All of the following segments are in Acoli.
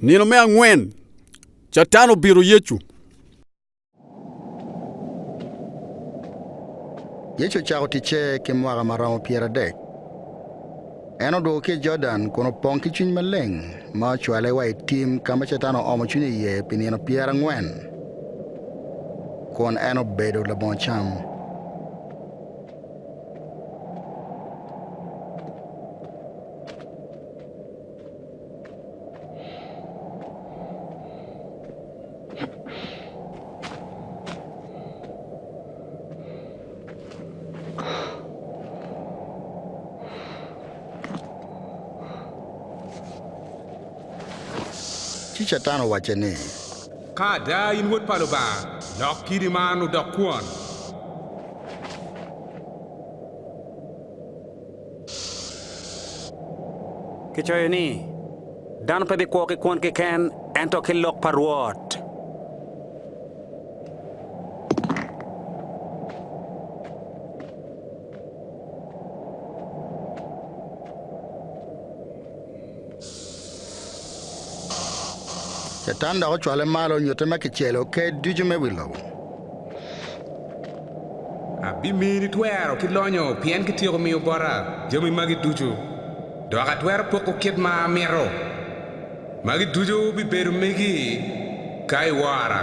Nino me angwen, Catan obito Yecu. Yecu ocako ticce ki mwaka ma romo pyeradek. En odwogo ki i Jordan kun opong ki cwiny maleng ma ocwale wa i tim ka ma Catan oomo cwinye iye pi nino pyerangwen, kun en obedo labongo cam. Ci Catan owacce ni. Ka ada in Wod pa Lubanga, lok kidi man odok kwon. Kicoyo ni, Dano pe bikwo ki kwon keken, ento ki lok pa Rwot. Catan dok ocwale malo onyutte ma kicelo ker ducu me wi lobo. Abimini twero ki lonyo pien kityeko miyo bota jami magi ducu, dok atwero poko kit ma amito. Magi ducu bibedo megi ka iwora.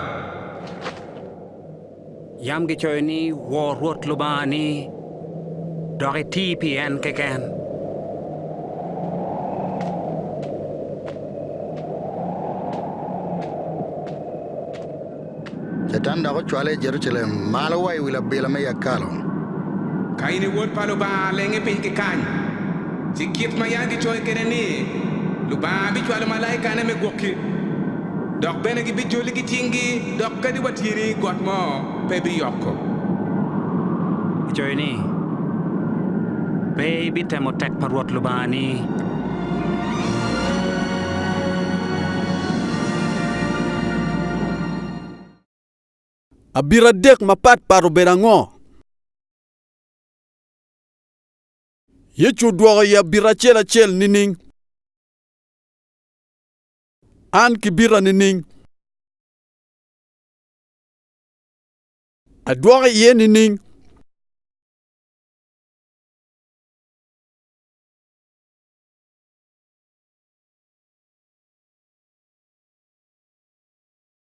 Yam gicoyo ni, 'Wor Rwot Lubangani, dok iti pi en keken. Catan dok ocwale i Jerucalem malo wa i wi labila me yakalu. Ka in i Wod pa Lubanga, lenge piny ki kany. Ci kit ma yam gicoyo kwede ni, 'Lubanga bicwalo malaikane me gwoki, dok bene gibijoli ki cinggi, dok kadi wa tyeni got mo pe biyoko. Gicoyo ni, 'Pe ibitemo tek pa Rwot Lubangani. Abita adek mapatpat obedo ango? Yecu odwoko i abita acel acel nining? An kibita nining? Adwoko iye nining?